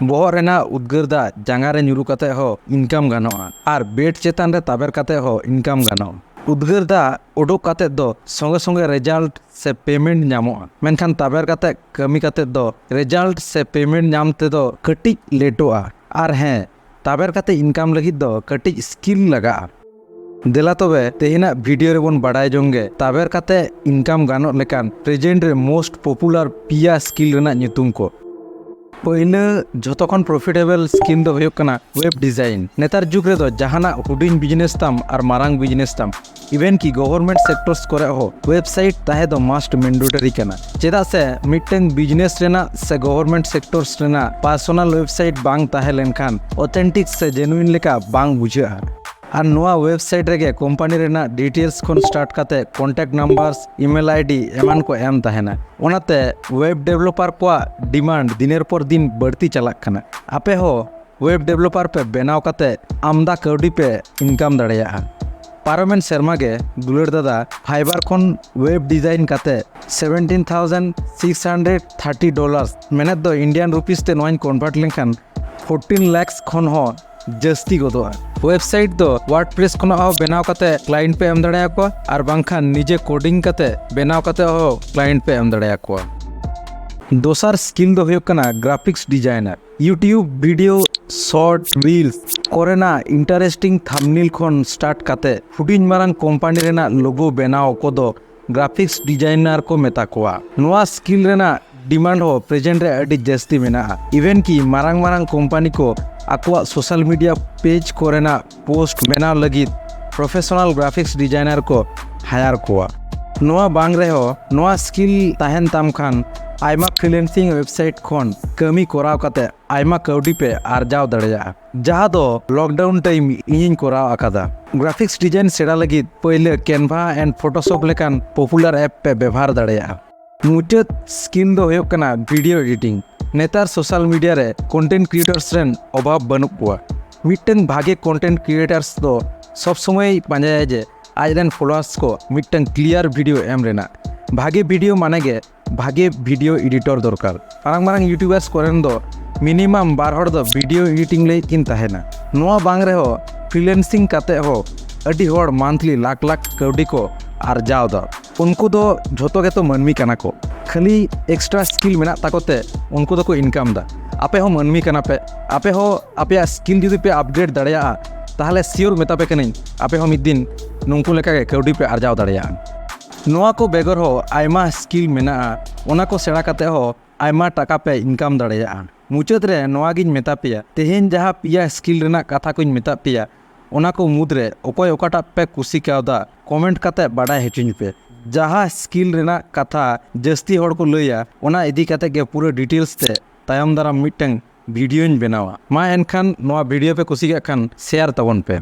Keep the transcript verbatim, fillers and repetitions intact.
ᱵᱚᱦᱚᱜ ᱨᱮᱱᱟᱜ ᱩᱫᱽᱜᱟᱹᱨ ᱫᱟᱜ ᱡᱟᱸᱜᱟ ᱨᱮ ᱧᱩᱨᱩ ᱠᱟᱛᱮ ᱦᱚᱸ ᱤᱱᱠᱟᱢ ᱜᱟᱱᱚᱜᱼᱟ, ᱟᱨ ᱵᱮᱰ ᱪᱮᱛᱟᱱ ᱨᱮ ᱛᱟᱵᱮᱨ ᱠᱟᱛᱮ ᱦᱚᱸ ᱤᱱᱠᱟᱢ ᱜᱟᱱᱚᱜᱼᱟ᱾ ᱩᱫᱽᱜᱟᱹᱨ ᱫᱟᱜ ᱩᱰᱩᱠ ᱠᱟᱛᱮ ᱫᱚ ᱥᱚᱸᱜᱮ ᱥᱚᱸᱜᱮ ᱨᱮᱡᱟᱞᱴ ᱥᱮ ᱯᱮᱢᱮᱱᱴ ᱧᱟᱢᱚᱜᱼᱟ, ᱢᱮᱱᱠᱷᱟᱱ ᱛᱟᱵᱮᱨ ᱠᱟᱛᱮ ᱠᱟᱹᱢᱤ ᱠᱟᱛᱮ ᱫᱚ ᱨᱮᱡᱟᱞᱴ ᱥᱮ ᱯᱮᱢᱮᱱᱴ ᱧᱟᱢ ᱛᱮᱫᱚ ᱠᱟᱹᱴᱤᱡ ᱞᱮᱴᱚᱜᱼᱟ᱾ ᱟᱨ ᱦᱮᱸ, ᱛᱟᱵᱮᱨ ᱠᱟᱛᱮ ᱤᱱᱠᱟᱢ ᱞᱟᱹᱜᱤᱫ ᱫᱚ ᱠᱟᱹᱴᱤᱡ ᱥᱠᱤᱞ ᱞᱟᱜᱟᱜᱼᱟ᱾ ᱫᱮᱞᱟ ᱛᱚᱵᱮ ᱛᱮᱦᱮᱧᱟᱜ ᱵᱷᱤᱰᱤᱭᱳ ᱨᱮᱵᱚᱱ ᱵᱟᱰᱟᱭ ᱡᱚᱝ ᱜᱮ ᱛᱟᱵᱮᱨ ᱠᱟᱛᱮ ᱤᱱᱠᱟᱢ ᱜᱟᱱᱚᱜ ᱞᱮᱠᱟᱱ ᱯᱨᱮᱡᱮᱱᱴ ᱨᱮ ᱢᱳᱥᱴ ᱯᱚᱯᱩᱞᱟᱨ ᱯᱮᱭᱟ ᱥᱠᱤᱞ ᱨᱮᱱᱟᱜ ᱧᱩᱛᱩᱢ ᱠᱚ᱾ ᱯᱳᱭᱞᱳ, ᱡᱷᱚᱛᱚ ᱠᱷᱚᱱ ᱯᱨᱚᱯᱷᱤᱴᱮᱵᱚᱞ ᱥᱠᱤᱞ ᱫᱚ ᱦᱩᱭᱩᱜ ᱠᱟᱱᱟ ᱣᱮᱵ ᱰᱤᱡᱟᱭᱤᱱ᱾ ᱱᱮᱛᱟᱨ ᱡᱩᱜᱽ ᱨᱮᱫᱚ ᱡᱟᱦᱟᱱᱟᱜ ᱦᱩᱰᱤᱧ ᱵᱤᱡᱽᱱᱮᱥ ᱛᱟᱢ ᱟᱨ ᱢᱟᱨᱟᱝ ᱵᱤᱡᱽᱱᱮᱥ ᱛᱟᱢ, ᱤᱵᱷᱮᱱ ᱠᱤ ᱜᱚᱵᱷᱚᱨᱢᱮᱱᱴ ᱥᱮᱠᱴᱚᱨᱥ ᱠᱚᱨᱮ ᱦᱚᱸ ᱣᱮᱵᱥᱟᱭᱤᱴ ᱛᱟᱦᱮᱸ ᱫᱚ ᱢᱟᱥᱴ ᱢᱮᱱᱰᱮᱴᱚᱨᱤ ᱠᱟᱱᱟ᱾ ᱪᱮᱫᱟᱜ ᱥᱮ ᱢᱤᱫᱴᱟᱝ ᱵᱤᱡᱽᱱᱮᱥ ᱨᱮᱱᱟᱜ ᱥᱮ ᱜᱚᱵᱷᱚᱨᱢᱮᱱᱴ ᱥᱮᱠᱴᱚᱨᱥ ᱨᱮᱱᱟᱜ ᱯᱟᱨᱥᱚᱱᱟᱞ ᱣᱮᱵᱥᱟᱭᱤᱴ ᱵᱟᱝ ᱛᱟᱦᱮᱸ ᱞᱮᱱᱠᱷᱟᱱ ᱚᱛᱷᱮᱱᱴᱤᱠ ᱥᱮ ᱡᱮᱱᱩᱭᱤᱱ ᱞᱮᱠᱟ ᱵᱟᱝ ᱵᱩᱡᱷᱟᱹᱜᱼᱟ᱾ ᱟᱨ ᱱᱚᱣᱟ ᱣᱮᱵᱥᱟᱭᱤᱴ ᱨᱮᱜᱮ ᱠᱳᱢᱯᱟᱱᱤ ᱨᱮᱱᱟᱜ ᱰᱤᱴᱮᱞᱥ ᱠᱷᱚᱱ ᱥᱴᱟᱨᱴ ᱠᱟᱛᱮ ᱠᱚᱱᱴᱟᱠᱴ ᱱᱟᱢᱵᱟᱨᱥ, ᱤᱢᱮᱞ ᱟᱭᱰᱤ ᱮᱢᱟᱱ ᱠᱚ ᱮᱢ ᱛᱟᱦᱮᱱᱟ᱾ ᱚᱱᱟᱛᱮ ᱣᱮᱵ ᱰᱮᱵᱷᱞᱚᱯᱟᱨ ᱠᱚᱣᱟᱜ ᱰᱤᱢᱟᱱᱰ ᱫᱤᱱᱮᱨ ᱯᱚᱨ ᱫᱤᱱ ᱵᱟᱹᱲᱛᱤ ᱪᱟᱞᱟᱜ ᱠᱟᱱᱟ᱾ ᱟᱯᱮ ᱦᱚᱸ ᱣᱮᱵ ᱰᱮᱵᱷᱞᱚᱯᱟᱨ ᱯᱮ ᱵᱮᱱᱟᱣ ᱠᱟᱛᱮ ᱟᱢᱫᱟ ᱠᱟᱹᱣᱰᱤ ᱯᱮ ᱤᱱᱠᱟᱢ ᱫᱟᱲᱮᱭᱟᱜᱼᱟ᱾ ᱯᱟᱨᱚᱢᱮᱱ ᱥᱮᱨᱢᱟ ᱜᱮ ᱫᱩᱞᱟᱹᱲ ᱫᱟᱫᱟ ᱯᱷᱟᱭᱵᱟᱨ ᱠᱷᱚᱱ ᱣᱮᱵ ᱰᱤᱡᱟᱭᱤᱱ ᱠᱟᱛᱮ seventeen thousand six hundred thirty dollars, ᱢᱮᱱᱮᱫ ᱫᱚ ᱤᱱᱰᱤᱭᱟᱱ ᱨᱩᱯᱤᱥ ᱛᱮ ᱱᱚᱣᱟᱧ ᱠᱚᱱᱵᱷᱟᱨᱴ ᱞᱮᱱᱠᱷᱟᱱ fourteen lakhs ᱠᱷᱚᱱ ᱦᱚᱸ ᱡᱟᱹᱥᱛᱤ ᱜᱚᱫᱚᱜᱼᱟ᱾ ᱣᱮᱵᱥᱟᱭᱤᱴ ᱫᱚ WordPress ᱠᱷᱚᱱᱟᱜ ᱦᱚᱸ ᱵᱮᱱᱟᱣ ᱠᱟᱛᱮ ᱠᱞᱟᱭᱮᱱᱴ ᱯᱮ ᱮᱢ ᱫᱟᱲᱮᱭᱟᱠᱚᱣᱟ, ᱟᱨ ᱵᱟᱝᱠᱷᱟᱱ ᱱᱤᱡᱮ ᱠᱳᱰᱤᱝ ᱠᱟᱛᱮ ᱵᱮᱱᱟᱣ ᱠᱟᱛᱮ ᱦᱚᱸ ᱠᱞᱟᱭᱮᱱᱴ ᱯᱮ ᱮᱢ ᱫᱟᱲᱮᱭᱟᱠᱚᱣᱟ᱾ ᱫᱚᱥᱟᱨ ᱥᱠᱤᱞ ᱫᱚ ᱦᱩᱭᱩᱜ ᱠᱟᱱᱟ graphics designer. YouTube video, short, reels ᱠᱚᱨᱮᱱᱟᱜ ᱤᱱᱴᱟᱨᱮᱥᱴᱤᱝ ᱛᱷᱟᱢᱵᱱᱮᱞ ᱠᱷᱚᱱ ᱥᱴᱟᱨᱴ ᱠᱟᱛᱮ ᱦᱩᱰᱤᱧ ᱢᱟᱨᱟᱝ ᱠᱳᱢᱯᱟᱱᱤ ᱨᱮᱱᱟᱜ ᱞᱳᱜᱳ ᱵᱮᱱᱟᱣ ᱠᱚᱫᱚ ᱜᱨᱟᱯᱷᱤᱠᱥ ᱰᱤᱡᱟᱭᱱᱟᱨ ᱠᱚ ᱢᱮᱛᱟ ᱠᱚᱣᱟ᱾ ᱱᱚᱣᱟ ᱥᱠᱤᱞ ᱨᱮᱱᱟᱜ ᱰᱤᱢᱟᱱᱰ ᱦᱚᱸ ᱯᱨᱮᱡᱮᱱᱴ ᱨᱮ ᱟᱹᱰᱤ ᱡᱟᱹᱥᱛᱤ ᱢᱮᱱᱟᱜᱼᱟ᱾ ᱤᱵᱷᱮᱱ ᱠᱤ ᱢᱟᱨᱟᱝ ᱢᱟᱨᱟᱝ ᱠᱳᱢᱯᱟᱱᱤ ᱠᱚ ᱟᱠᱚᱣᱟᱜ ᱥᱳᱥᱟᱞ ᱢᱤᱰᱤᱭᱟ ᱯᱮᱡᱽ ᱠᱚᱨᱮᱱᱟᱜ ᱯᱳᱥᱴ ᱵᱮᱱᱟᱣ ᱞᱟᱹᱜᱤᱫ ᱯᱨᱚᱯᱷᱮᱥᱚᱱᱟᱞ ᱜᱨᱟᱯᱷᱤᱠᱥ ᱰᱤᱡᱟᱭᱱᱟᱨ ᱠᱚ ᱦᱟᱭᱟᱨ ᱠᱚᱣᱟ᱾ ᱱᱚᱣᱟ ᱵᱟᱝ ᱨᱮᱦᱚᱸ, ᱱᱚᱣᱟ ᱥᱠᱤᱞ ᱛᱟᱦᱮᱱ ᱛᱟᱢ ᱠᱷᱟᱱ ᱟᱭᱢᱟ ᱯᱷᱨᱤᱞᱮᱱᱥᱤᱝ ᱣᱮᱵᱥᱟᱭᱤᱴ ᱠᱷᱚᱱ ᱠᱟᱹᱢᱤ ᱠᱚᱨᱟᱣ ᱠᱟᱛᱮ ᱟᱭᱢᱟ ᱠᱟᱹᱣᱰᱤ ᱯᱮ ᱟᱨᱡᱟᱣ ᱫᱟᱲᱮᱭᱟᱜᱼᱟ, ᱡᱟᱦᱟᱸ ᱫᱚ ᱞᱚᱠᱰᱟᱣᱩᱱ ᱴᱟᱭᱤᱢ ᱤᱧᱤᱧ ᱠᱚᱨᱟᱣ ᱟᱠᱟᱫᱟ᱾ ᱜᱨᱟᱯᱷᱤᱠᱥ ᱰᱤᱡᱟᱭᱤᱱ ᱥᱮᱬᱟ ᱞᱟᱹᱜᱤᱫ ᱯᱟᱹᱭᱞᱟᱹ Canva and Photoshop ᱞᱮᱠᱟᱱ ᱯᱚᱯᱩᱞᱟᱨ ᱮᱯ ᱯᱮ ᱵᱮᱵᱚᱦᱟᱨ ᱫᱟᱲᱮᱭᱟᱜᱼᱟ᱾ ᱢᱩᱪᱟᱹᱫ ᱥᱠᱤᱞ ᱫᱚ ᱦᱩᱭᱩᱜ ᱠᱟᱱᱟ ᱵᱷᱤᱰᱤᱭᱳ ᱮᱰᱤᱴᱤᱝ᱾ ᱱᱮᱛᱟᱨ ᱥᱳᱥᱟᱞ ᱢᱤᱰᱤᱭᱟ ᱨᱮ ᱠᱚᱱᱴᱮᱱᱴ ᱠᱨᱤᱭᱮᱴᱟᱨᱥ ᱨᱮᱱ ᱚᱵᱷᱟᱵ ᱵᱟᱹᱱᱩᱜ ᱠᱚᱣᱟ᱾ ᱢᱤᱫᱴᱟᱝ ᱵᱷᱟᱜᱮ ᱠᱚᱱᱴᱮᱱᱴ ᱠᱨᱤᱭᱮᱴᱟᱨᱥ ᱫᱚ ᱥᱚᱵ ᱥᱚᱢᱚᱭ ᱯᱟᱸᱡᱟᱭᱟ ᱡᱮ ᱟᱡ ᱨᱮᱱ ᱯᱷᱚᱞᱳᱣᱟᱨᱥ ᱠᱚ ᱢᱤᱫᱴᱟᱝ ᱠᱞᱤᱭᱟᱨ ᱵᱷᱤᱰᱤᱭᱳ ᱮᱢ ᱨᱮᱱᱟᱜ᱾ ᱵᱷᱟᱜᱮ ᱵᱷᱤᱰᱤᱭᱳ ᱢᱟᱱᱮ ᱜᱮ ᱵᱷᱟᱜᱮ ᱵᱷᱤᱰᱤᱭᱳ ᱮᱰᱤᱴᱚᱨ ᱫᱚᱨᱠᱟᱨ᱾ ᱢᱟᱨᱟᱝ ᱢᱟᱨᱟᱝ ᱭᱩᱴᱩᱵᱟᱨᱥ ᱠᱚᱨᱮᱱ ᱫᱚ ᱢᱤᱱᱤᱢᱟᱢ ᱵᱟᱨ ᱦᱚᱲ ᱫᱚ ᱵᱷᱤᱰᱤᱭᱳ ᱮᱰᱤᱴᱤᱝ ᱞᱟᱹᱜᱤᱫ ᱠᱤᱱ ᱛᱟᱦᱮᱱᱟ᱾ ᱱᱚᱣᱟ ᱵᱟᱝ ᱨᱮᱦᱚᱸ ᱯᱷᱨᱤᱞᱮᱱᱥᱤᱝ ᱠᱟᱛᱮ ᱦᱚᱸ ᱟᱹᱰᱤ ᱦᱚᱲ ᱢᱟᱱᱛᱷᱞᱤ ᱞᱟᱠᱷ ᱞᱟᱠᱷ ᱠᱟᱹᱣᱰᱤ ᱠᱚ ᱟᱨᱡᱟᱣ ᱮᱫᱟ᱾ ᱩᱱᱠᱩ ᱫᱚ ᱡᱷᱚᱛᱚ ᱜᱮᱛᱚ ᱢᱟᱹᱱᱢᱤ ᱠᱟᱱᱟ ᱠᱚ, ᱠᱷᱟᱹᱞᱤ ᱮᱠᱥᱴᱨᱟ ᱥᱠᱤᱞ ᱢᱮᱱᱟᱜ ᱛᱟᱠᱚ ᱛᱮ ᱩᱱᱠᱩ ᱫᱚᱠᱚ ᱤᱱᱠᱟᱢ ᱮᱫᱟ᱾ ᱟᱯᱮ ᱦᱚᱸ ᱢᱟᱹᱱᱢᱤ ᱠᱟᱱᱟ ᱯᱮ, ᱟᱯᱮ ᱦᱚᱸ ᱟᱯᱮᱭᱟᱜ ᱥᱠᱤᱞ ᱡᱩᱫᱤ ᱯᱮ ᱟᱯᱰᱮᱴ ᱫᱟᱲᱮᱭᱟᱜᱼᱟ, ᱛᱟᱦᱚᱞᱮ ᱥᱤᱭᱳᱨ ᱢᱮᱛᱟ ᱯᱮ ᱠᱟᱹᱱᱟᱹᱧ, ᱟᱯᱮ ᱦᱚᱸ ᱢᱤᱫ ᱫᱤᱱ ᱱᱩᱠᱩ ᱞᱮᱠᱟᱜᱮ ᱠᱟᱹᱣᱰᱤ ᱯᱮ ᱟᱨᱡᱟᱣ ᱫᱟᱲᱮᱭᱟᱜᱼᱟ᱾ ᱱᱚᱣᱟ ᱠᱚ ᱵᱮᱜᱚᱨ ᱦᱚᱸ ᱟᱭᱢᱟ ᱥᱠᱤᱞ ᱢᱮᱱᱟᱜᱼᱟ, ᱚᱱᱟ ᱠᱚ ᱥᱮᱬᱟ ᱠᱟᱛᱮ ᱦᱚᱸ ᱟᱭᱢᱟ ᱴᱟᱠᱟ ᱯᱮ ᱤᱱᱠᱟᱢ ᱫᱟᱲᱮᱭᱟᱜᱼᱟ᱾ ᱢᱩᱪᱟᱹᱫ ᱨᱮ ᱱᱚᱣᱟ ᱜᱤᱧ ᱢᱮᱛᱟ ᱯᱮᱭᱟ, ᱛᱮᱦᱮᱧ ᱡᱟᱦᱟᱸ ᱯᱮᱭᱟ ᱥᱠᱤᱞ ᱨᱮᱱᱟᱜ ᱠᱟᱛᱷᱟ ᱠᱚᱧ ᱢᱮᱛᱟᱫ ᱯᱮᱭᱟ, ᱚᱱᱟ ᱠᱚ ᱢᱩᱫᱽᱨᱮ ᱚᱠᱚᱭ ᱚᱠᱟᱴᱟᱜ ᱯᱮ ᱠᱩᱥᱤ ᱠᱟᱣᱫᱟ, ᱠᱚᱢᱮᱱᱴ ᱠᱟᱛᱮ ᱵᱟᱰᱟᱭ ᱦᱚᱪᱚᱧ ᱯᱮ᱾ ᱡᱟᱦᱟᱸ ᱥᱠᱤᱞ ᱨᱮᱱᱟᱜ ᱠᱟᱛᱷᱟ ᱡᱟᱹᱥᱛᱤ ᱦᱚᱲ ᱠᱚ ᱞᱟᱹᱭᱟ, ᱚᱱᱟ ᱤᱫᱤ ᱠᱟᱛᱮ ᱜᱮ ᱯᱩᱨᱟᱹ ᱰᱤᱴᱮᱞᱥ ᱛᱮ ᱛᱟᱭᱚᱢ ᱫᱟᱨᱟᱢ ᱢᱤᱫᱴᱟᱝ ᱵᱷᱤᱰᱤᱭᱳᱧ ᱵᱮᱱᱟᱣᱟ᱾ ᱢᱟ ᱮᱱᱠᱷᱟᱱ ᱱᱚᱣᱟ ᱵᱷᱤᱰᱤᱭᱳ ᱯᱮ ᱠᱩᱥᱤᱭᱟᱜ ᱠᱷᱟᱱ ᱥᱮᱭᱟᱨ ᱛᱟᱵᱚᱱ ᱯᱮ᱾